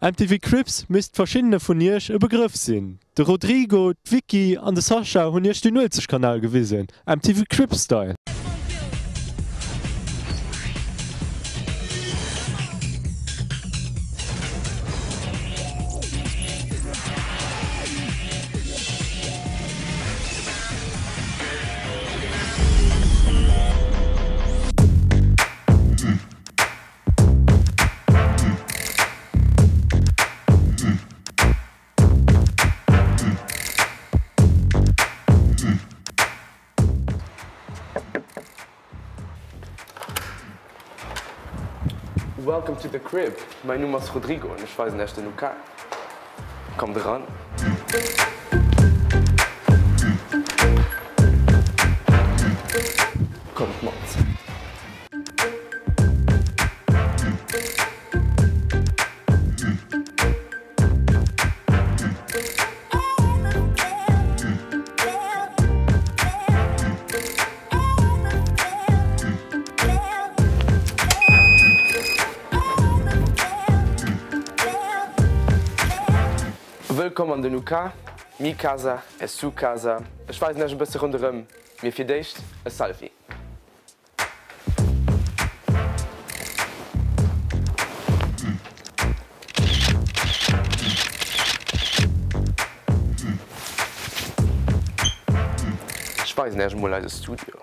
MTV Cribs misst verschiddene vun iech e Begrëff sinn. De Rodrigo, d'Vicky an de Sascha hunn iech den Uelzechtkanal gewisen, MTV Cribs Style. Welcome to the crib, mäin Numm ass Rodrigo an ech weisen Iech den UK. Kommt eran. Kommt mat. Wëllkomm an den UK, Mi casa es su casa. Ech weisen iech e bësse ronderëm, mee fir d'éischt e Selfie. Ech weisen Äech emol eise Studio.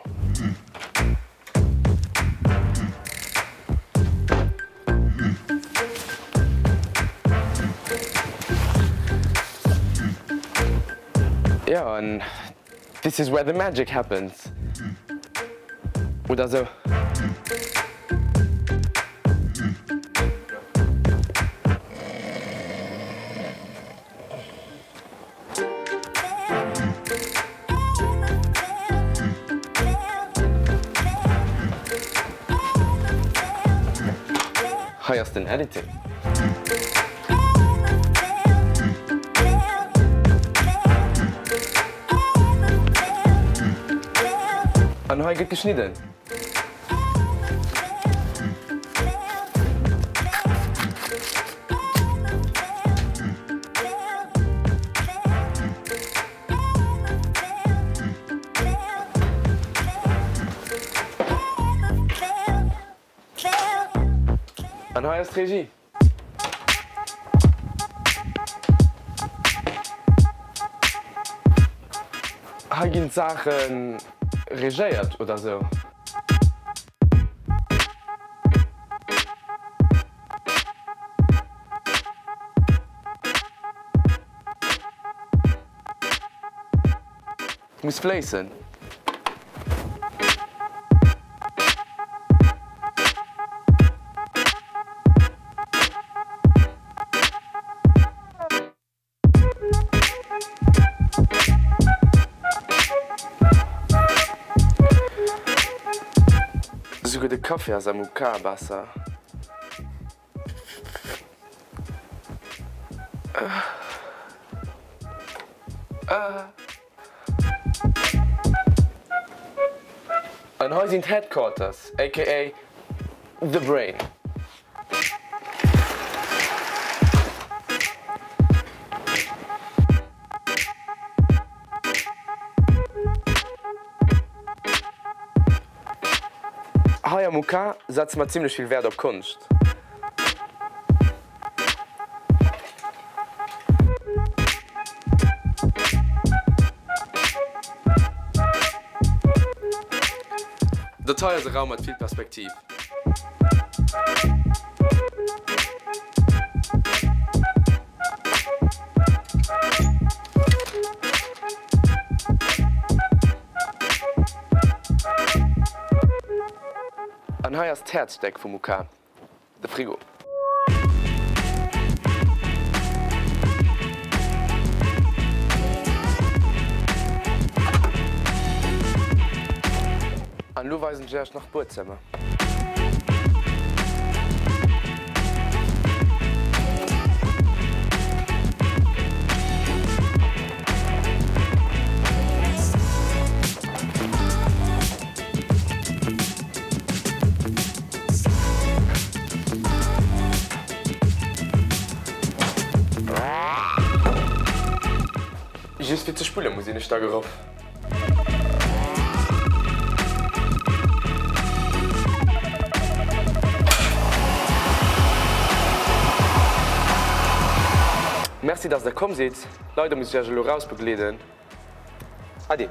Jo, an this is where the magic happens. Oder sou. Hei ass den Editing. An hei gëtt geschnidden. An hei ass d'Regie. Hei ginn d'Saache regéiert oder sou. Muss fléissen. Souguer de Café ass am UK besser. An hei sinn d'Headquarters, aka the brain. Hei am UK setze mer zimlech vill Wäert op Konscht. Dat hei ass e Raum mat vill Perspektiv. An hei ass d'Häerzstéck vum UK, de Frigo. An elo weisen ech iech nach d'Buedzëmmer. Just fir ze spullen muss een e Stack erop. Merci dass der komm sidd. Leider muss ech iech elo raus begleeden. Ade.